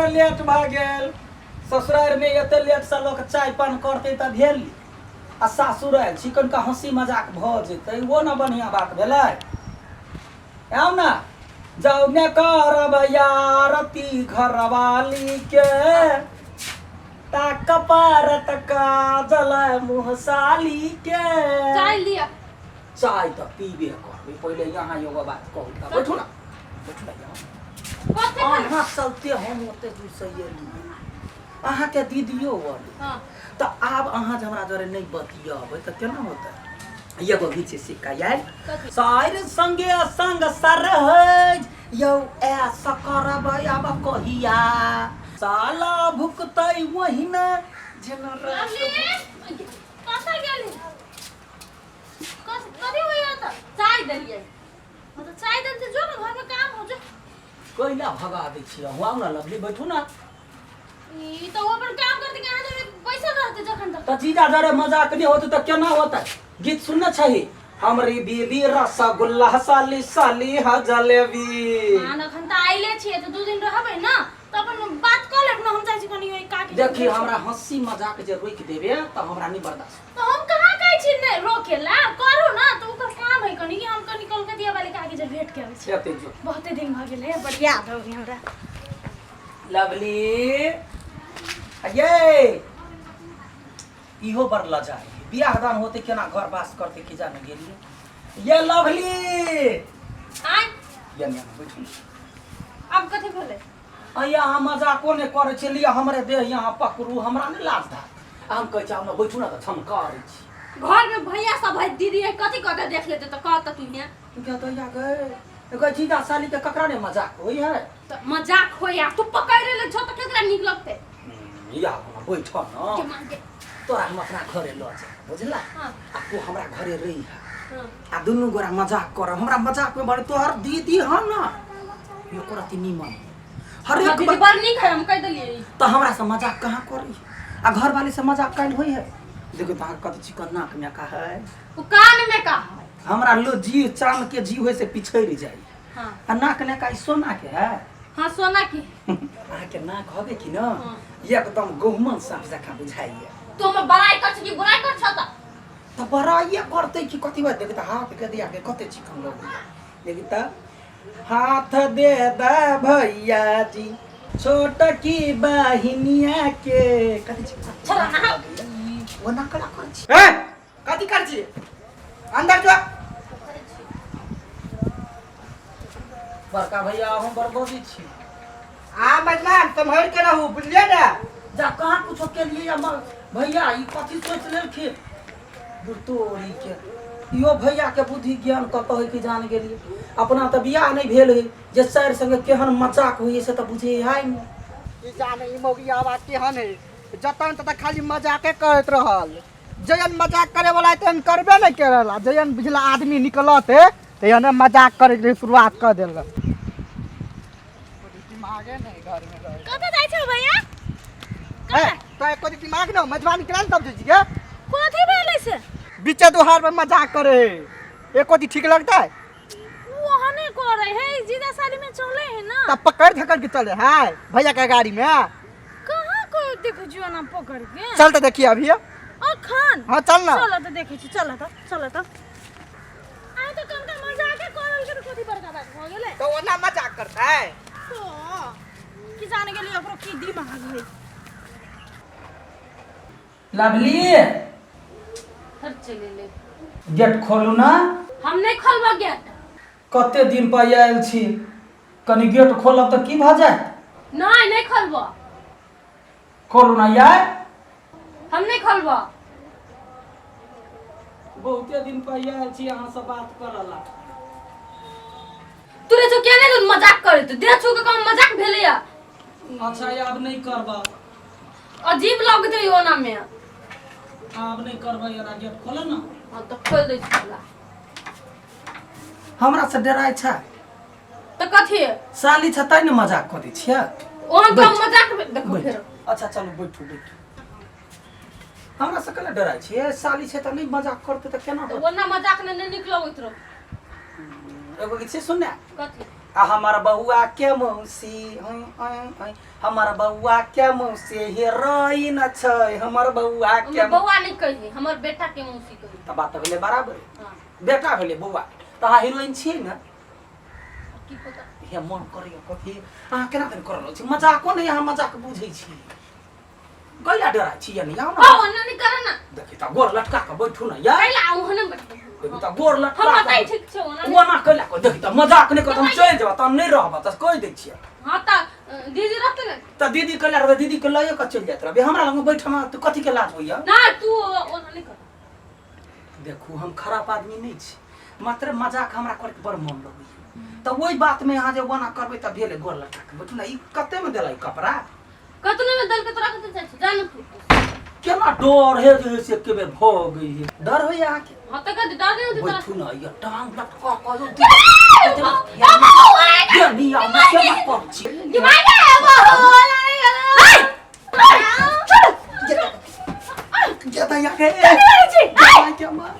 Late भऽ गेल। ससुरारिमे एते लेटसँ लोक चाय पान करतै तऽ भेल, आ सासुर आयल छी, कनिका हँसी मजाक भऽ जेतै, ओ ने बढ़िआँ बात भेलै। आउ ने, जाउ ने करब यारती घरवाली के, ताक पारत काजल मुँह साली के। चाय लिअ। चाय तऽ पीबे करबै, पहिले यहाँ एगो बात कहू तऽ। बैठू ना, बैठू ना यहाँ। कथी भेल? अहाँ चलते हम ओते दूर से एली, अहाँके दीदियो अली। तऽ आब अहाँ जे हमरा जरे नहि बतियेबै तऽ केना होतै? एगो घीचे सिक्का आयल। कथी? साइर संगे संग सरहज यौ ऐ सकरब आब कहिया साला भुकतै वहिना जेना रस। लवली, कतऽ गेली? कथी होइया तऽ? चाय देलियै। हाँ तऽ चाय देल जो ने, घरमे काम हो जो। कैला भगा दै छियै? अहूँ आउ ने लवली, बैठू ने। ई तऽ ओ अपन काम करते कि अहाँ जरे बैसल रहते जखन तक? तऽ जीजा जरे मजाक नहि होतै तऽ केना होतै? गीत सुनने छही, हमरी बीबी रसगुल्ला साली साली ह जलेबी। मान अखन तऽ आइले छियै तऽ 2 दिन रहबै ने तऽ अपन बात कऽ लेब ने। हम जाइ छी कनि ओहि काकी। देखी, हमरा हंसी मजाक जे रोकि देबे तऽ हमरा नहि बर्दाश्त। तऽ हम कहाँ कहै छी नहि रोके ला, करू ने। तऽ ओकर काम है कनि कि हम कनि कलकतिया वाली काकी जे भेंट के आबै छी। एते जो। बहुते दिन भऽ गेलै, बड़ याद अबै हमरा। लवली ये इहो बड़ लजा, बियाह दान होते केना घर बास करते की जाने गेलिए। ये लवली। आय। ये ने बैठू। आब कथी भेलै? अइया अहाँ मजाको नहि करै छियै। लिअ, हमरे देह यहाँ पकड़ू, हमरा नहि लाज धार। हम कहै छी आब ने बैठू ने तऽ झमकारै छी। घर में भैया सब है, दीदी है, कथी कहते? देख लेते तऽ कहत तू हियाँ। क्या तो या गए गए जीजा साली के ककरा ने मजाक होई है? तऽ मजाक होइया, तू पकड़ ले छो तऽ केकरा नीक लगतै? या ना बैठ न। के मान के। तोरा हम अपना घरे लऽ जायब, बुझला? हाँ। आ तू हमरा घरे रही है। हाँ। आ दुनू गोरा मजाक करब। हमरा मजाक में बड़ तोहर दीदी है ना, एको रति नीमन हर हमर एक दीदी बड़ नीक है, हम कहि देलियै। तऽ हमरा से मजाक कहाँ करी? आ घर वाली से मजाक कैल होई है? देखो तो कति चिकन नाक में का है। ओ कान में का है? हमरा लो जी चांद के जी होय से पिछड़ जाई। हाँ। आ नाक ने का सोना के है? हाँ, सोना के। अहाँके नाक हबे कि न? हाँ। एकदम गहुमन साफ जकाँ बुझाइए। तू हमर बड़ाई कर छी कि बुराई कर छ? तऽ बड़ाइए करतै कि कथी बात? देखी तऽ हाथ के दिया के कते चिकन लगैए। देखी तऽ हाथ दे दे भैया जी छोट की बहिनिया के, कथी चिकन। छोड़ा ना। ओ नकला करै छी। ए, कथी कर छी? अंदर जो। बड़का भैया, अहूँ बड़ बजै छी। आ मजमान, सम्हर के रहू, बुझलिए ने? जा कहाँ कुछो के लिए या भैया ई कथी सोच लेलखिन तोरी के? इहो भैया के बुद्धि ज्ञान कतऽ है कि जान गेलिए। अपना तऽ बियाह नहि भेल है जे सारि संगे केहन मजाक होइए से तऽ बुझे है नहि। ई जाने ई मौगी आवाज केहन है, जतन ततन खाली मजाके करैत रहल। जहन मजाक करे वाला है तेहन करबे नहीं करल, आ जहन बुझला आदमी निकलत है तेहन मजाक करे के शुरुआत कर देलक। दिमागे नहीं घर में रहे। कतऽ जाइ छौ भैया? ए, तो एको दिमाग न मजबानी केना तब जाइ छियै? कथी भेलै से? बीचे दुहार में मजाक करे है, एको दी ठीक लगता है? ओ ओहने करे है, जीजा साली में चले है ना। तब पकड़ धकड़ के चले है भैया के गाड़ी में। कहाँ कोई देखै छियो ना पकड़ के? चल तो देखिए अभी। अखन? हाँ, चल ना। चल तो देखै छी, चल तो, चल तो। आइ तऽ कनका मजाके करल के कथी बड़का बात भऽ गेलै? तो ओना मजाक करता है। तो की जाने गेलियै ओकरो की दिमाग है। लवली। हर चले ले। गेट खोलू ना। हम नहीं खोलबो गेट। कते दिन पर आयल छी, कनि गेट खोलब तऽ की भऽ जायत? नहीं, नहीं खोलबो। खोलू ना यार। हम नहीं खोलबो। बहुते दिन पर आयल छी अहाँ से बात करऽ ला। तोरे जो केने तो मजाक करे तो देह छू के कम मजाक भेलै या। अच्छा, आब नहीं करबा। अजीब लगतै ओना में। आब नहीं करबा यार, गेट खोल ना। हाँ तो खोल दै छी तोरा। हमरा से डराइ छै? तऽ कथी? साली छै तै ने मजाक कऽ दै छियै। ओहन बैठ। कम मजाक देखो। बैठ। फेर? अच्छा चलू, बैठू बैठू। हमरा से केना डराइ छियै? साली छै तऽ नहि मजाक करतै तऽ केना तऽ करतै? ओना मजाक ने नहि नीक लगैत रहो। एगो गीत छै, सुनने? कथी? आ हमर बौआ के मौसी हं, हं, हं, हमर बौआ के मौसी हीरोइन छै हमर बौआ के हमर बौआ नहीं कही हमर बेटा के मौसी कही तऽ बात भेलै बराबर हाँ बेटा भेलै बौआ तऽ अहाँ हीरोइन छियै ने की पता हे मन करैया कथी अहाँ केना दिन कर रहल छी मजाको नहि अहाँ मजाक बुझै छी गैला डरा छी या नहि आउ ओ ने ओना नहीं करे ना देखी तऽ गोर लटका कऽ बैठू ने या कैला ओहने बैठबै देखी तऽ गोर लटका हम कऽ बताई ठीक छै ओना नहीं ओना कैला कऽ देखी तऽ मजाक नहि कर हम चलि जेबै तऽ हम नहि रहब तऽ कहि दै छियै हाँ त दीदी रहते ना तऽ दीदी कैला रहबै दीदी के लए कऽ चलि जाइत रहबै हमरा लग बैठमे तऽ कथी के लाज होइया ना तू ओना नहीं कर देखू हम खराब आदमी नहि छी मात्र मजाक हमरा करके बड़ मन लगैया तऽ ओहि बातमे अहाँ जे ओना करबै तऽ भेलै गोर लटका कऽ बैठू ने ई कतेमे देलै कपड़ा कतनो में दल के तोरा कते जाइ छै जा न तू केना डर हे जे से एके बेर भऽ गई हे डर होइया अहाँके हाँ त कह डर नहीं होती तोरा बैठू ने ये टांग लटका कऽ यौ ये नहीं आउ ना केना कर छी दिमाग है वो के तऽ यहाँ के के मार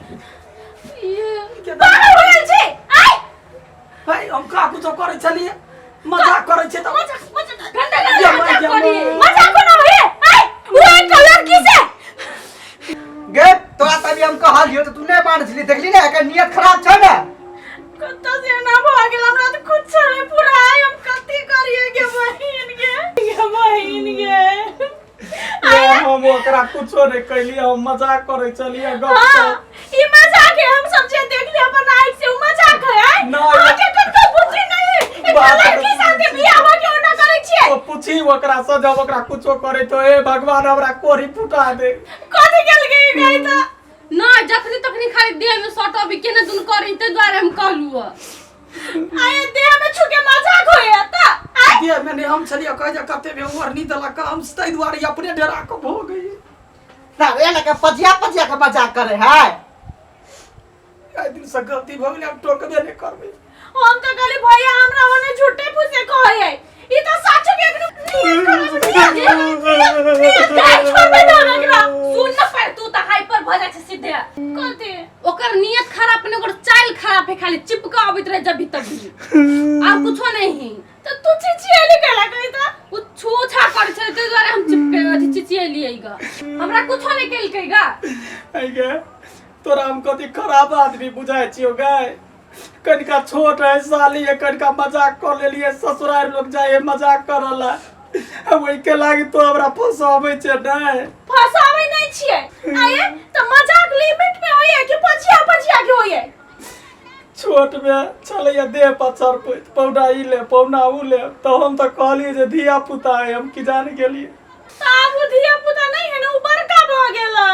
ये पागल हो गेल छै आइ भाई हम का कुछो करै छलियै मजाक करै छियै तऽ मजाक मजाक गंदा ये गंदा मार मजाक के करी मार। मजाक कोना होइए आइ उ एकटा लड़की से गे तोरा तभी हम कहलियो तऽ तू नहि मानै छली देखली ने एकर नियत खराब छै ने कत्ता से ना भऽ गेल हमरा तऽ कुछ नहीं पूरा आइ हम कथी करिए गे बहिन गे गे बहिन गे हम ओकरा कुछो नहि कैलियै हम मजाक करै छलियै गप हाँ, ई मजाक है हम सब जे देख लिया अपन आँख से उ मजाक है आइ ना, अहाँके कनको बुद्धि नहीं है एकटा बाप रे। लड़की साथे बियाह भऽ के ओना करै छियै ओ पूछी ओकरा से जब ओकरा कुछो करे तो हे भगवान हमरा कोरी फुटा दे कथी गेल गे गई तऽ ना जखनी तखनी खाली देह में सटबी केने दुन करी ते दुआरे हम कहलू आये देह में छू के मजाक होइए तऽ आइ दे मैंने हम छलियै कहे जे कते बे ओढ़नी देलक हम ताहि दुआरे अपने डरा के भऽ गई ना रे लगे पजिया पजिया के मजाक करे है आइ दिन से गलती भऽ गेलै आब टोकबे नहि करबै हम तऽ कहली भैया हमरा ओने झूठे फूसे कहै है ई तऽ सच के एकदम नियत खराब नियत खराब छोड़बे ना एकरा सुन न पर तू तऽ हाइपर भऽ जाइ छै सीधे कथी ओकर नियत खराब नहीं ओकर चाल खराब है खाली चिपका आबैत रहे जब भी तभी आर कुछो नहीं तऽ तू चिचियेली केला कही तऽ उ छू छा करै छलै ताहि दुआरे हम चिपके अथी चिचियेलियै ग हमरा कुछो नहीं केलकै ग ऐ गे तोरा हम कथी खराब आदमी बुझाइ छियौ गै कनिका छोट है साली है कनिका मजाक कऽ लेलियै ससुरारि लोग जाइ है मजाक करऽ ला ओहिके लागी तो हमरा फंसाबै छै नहि फसाबै नहि छियै आये तऽ मजाक लिमिट में होइए कि पछिया पछिया के होइए छोट मे छलैया देह पर चरपैत पौना ई ले पौना उ ले तऽ हम तऽ कहलियै जे धिया पुता है हम की जाने गेलियै तऽ आब उ धिया पुता नहि है ने उ बड़का भऽ गेलै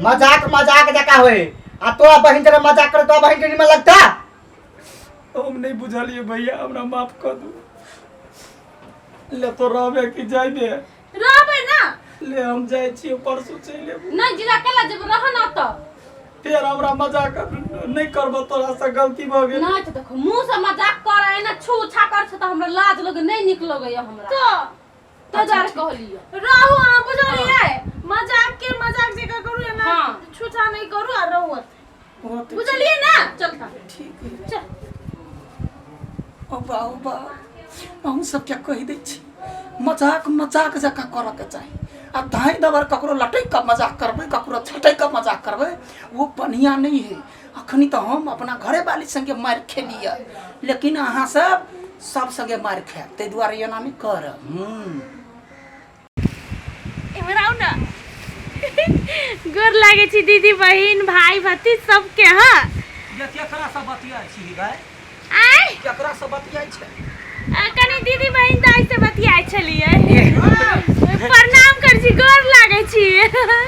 मजाक मजाक जका होए आ तोरा बहिन जरा मजाक करे तोरा बहिन के निमन लगता हम नहि बुझलियै भैया हमरा माफ कऽ दू ले तो रहबे कि जाइबे रहबै ना ले हम जाइ छियै परसू चलि एबो नहीं जीजा केला जब रह ना तऽ फेर हमरा मजाक नहि करबो तोरा से गलती भऽ गेल नहीं तो देखो मुंह से मजाक कर है ना छू छा कर छै तऽ हमरा लाज लगे नहीं नीक लगैया हमरा तऽ ताहि दुआरे कहलियै रहू अहाँ बुझलियै मजाक के मजाक जकाँ करू एना हाँ। छूछा नहि करू आ रहू ओ तऽ बुझलियै ना चल ता ठीक है चल ओ बा ओ बा अहूँ सबके कहि दै छी मजाक मजाक जकाँ करऽके चाही आ धाँइ दबर ककरो लटकि कऽ मजाक करबै ककरो छटकि कऽ मजाक करबै ओ बढ़िआँ नहि हइ अखनी तऽ हम अपना घरे वाली सङ्गे मारि खेलियै लेकिन अहाँ सब सब सङ्गे मारि खायब ताहि दुआरे एना नहि करब हूँ इम्हर आउ ने गोर लागै छी दीदी बहिन भाई भतीज सबके हाँ ये केकरा से बतियाइ छी गाय आय केकरा से बतियाइ छै कनी दीदी बहिन दाइ से बतियाइ छलियै प्रणाम करै छी गोर लागै छी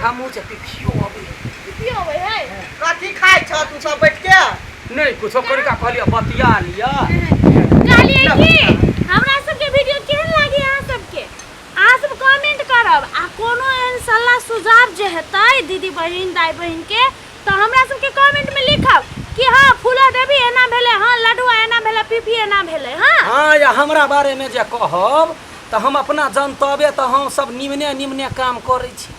हमहूँ से पिफियो अबै पिपियो अबै है कथी खाइ छ तू सब बैठ के नहि कुछो कनिका कहलियै बतिया लिअ कहलियै कि हमरा सबके वीडियो केहन लागे अहाँ सबके अहाँ सब कमेंट करब आ कोनो एहन सलाह सुझाव जे हेतै दीदी बहिन दाइ बहिन के तऽ हमरा सबके कमेंट में लिखब कि हाँ फूला देवी एना भेलै हाँ लडुआ एना भेलै पीपी एना भेलै हाँ हाँ या हमरा बारेमे जे कहब तऽ हम अपना जनतबे तऽ हम सब निमने निमने काम करै छी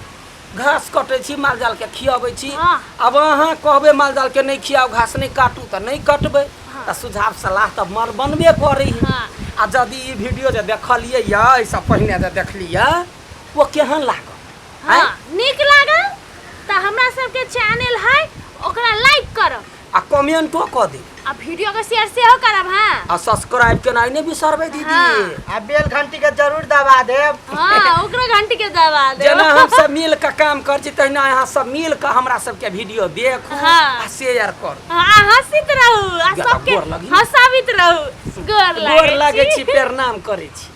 घास कटै छी माल जालके खियाबै छी हाँ। आब अहाँ कहबै माल जालके नहि खियाउ घास नहि काटू तऽ नहि कटबै तऽ सुझाव सलाह तऽ मर बनबे करै है। हाँ। आ यदि ई वीडियो जे देखलियै यऽ एहिसँ पहिने जे देखलियै ओ केहन लागल? हाँ, नीक लागल तऽ हमरा सबके चैनल है, ओकरा लाइक करब आ कमेंटो कऽ देब आ वीडियो के शेयर सेहो करब। हाँ, आ सब्सक्राइब केनाइ नहि बिसरबै दीदी। हाँ। आ बेल घंटी के जरूर दबा देब। हाँ, ओकरो घंटी के दबा देब। जेना हम सब मिल कऽ काम करै छी तहिना अहाँ सब मिल कऽ हमरा सबके वीडियो देखू हाँ। आ शेयर करू। हाँ, आ हँसित रहू आ गोर सबके लगी। हँसाबित रहू। गोर गोर लागै लागै छी, प्रणाम करै छी।